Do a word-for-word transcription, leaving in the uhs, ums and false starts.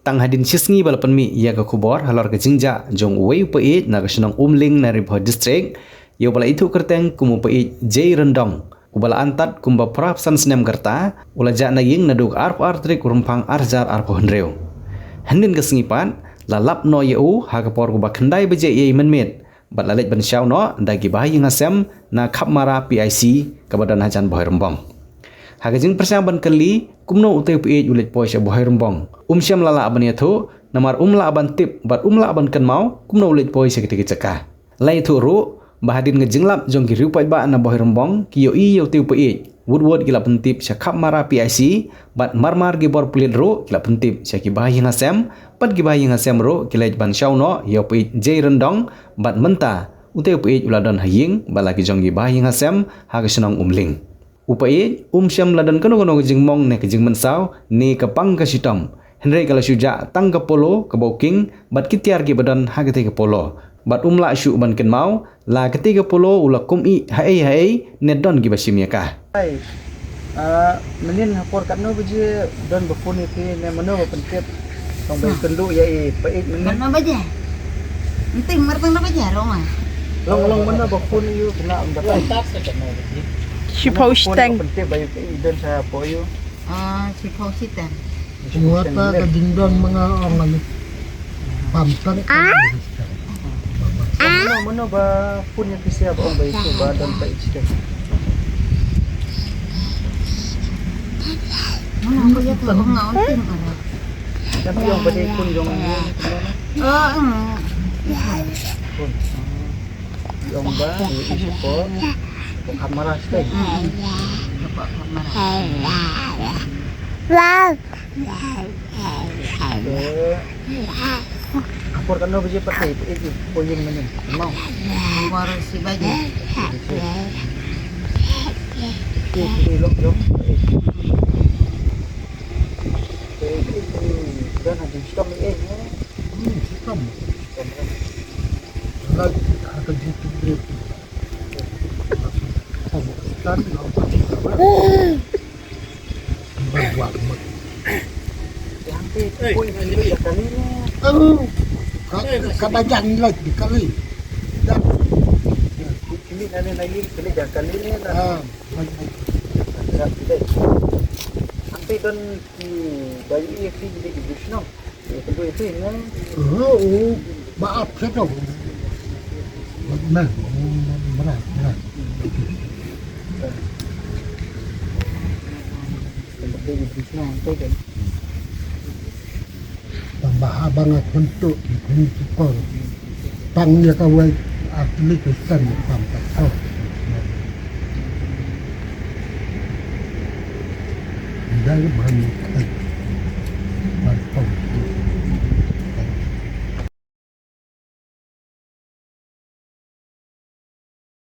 Tang hadien shi sngi ba la pynmih ïa ka khubor halor ka jingjia jong uwei u paid na ka shnong Umling na Ri Bhoi District, ïa uba la ithuh kyrteng kum u paid Jay Ryndong, uba la antad kumba phra phew san snem ka rta, u la jah na ïing naduh ka arphew ar tarik u Rymphang ar hajar arphew hynriew. Hadien ka sngi pat, la lap noh ïa u ha ka por kaba khyndai baje eiei mynmiet, bad la leit ban shaw noh da ki bahaïing hasem na Khapmara P I C kaba don hajan Bhoirymbong. Ha ka jingpyrshang ban kylli kumno utei u paid u leit poi sha Bhoirymbong, um shym la lah ban ïathuh, namar um lah ban tip bad um lah ban kynmaw kumno u leit poi sha kitei ki jaka. La ïathuh ruh ba hadien ka jinglap jong ki riew paidbah na Bhoirymbong, ki ïohi ïa utei u paid wut wut ki la pyntip sha Khapmara P I C, bad mar mar ki bor pulit ruh ki la pyntip sha ki bahaïing hasem, bad ki bahaïing hasem ruh ki leit ban shaw noh ïa u paid Jay Ryndong, bad mynta utei u paid u la don ha ïing bad la ki jong ki bahaïing hasem ha ka shnong Umling. U paid um shym la don kano kano ka jingmong ne ka jingmynsaw ne ka pang ka shitom, hynrei ka la shu jah tang ka polo kaba u king bad ki tiar kiba don ha katei ka polo, bad um lah shuh ban kynmaw la katei ka polo u la kum ïa haei haei ne don kiba shim ïa ka. Ai, ah, mynnin ha por katno baje don ba phone ïa phi ne mano ba pyntip? Tang ba ïa kynduh ïa i paid mynnin. Katno baje? Nting mar tang na baje Roma. Long long mano ba phone ïa u kena ym batai. Shiphew shiteng. Pyntip ba ïa i don sha poi ïa u. Ah, shiphew shiteng. Wat ka jingdon ma nga ong ngan pam tang. Mano mano ba phone ïa phi sha ba ong ba ïa u ba don paid shiteng. Mano ba ïa u ba ong nga ong ting. Tapi ong ba dei phone jong. Oh, hmm. Phone. Ïong ba, ï, ï, sha pok. Sha pok kamra stai. Hmm. Sha pok kamra. Te. Apor kano baje pat te, ï, ï, poi ïing mynnin. Mau. Apor shi baje. Ï, ï, lok jong. Ï. Te, ï, ï, dan ha jingshitom ï, ï. Hmm, shitom. Shitom, kan. Lait ha ka jingtip briew. Kan, kan, kan. Ba buat mat. Yang te poi ni tu ïa kali ni. Aduh. Ka, ka bajang lait di kali. Dah. Ini nane nai ni kali dah kali ni dah. Ah, lait, lait. Dah, dah. Sampai don ki bayu ïa ki jadi di Bishnong. Ïa, kedua itu ini. Oh, oh. Maaf, saya tahu. Nah, oh, berat, berat. Sampai di Bishnong, tu kan. Tambah abang aku untuk, untuk tukar. Tang ïa kawei atlet Kristen pang tak tahu. Dari mana?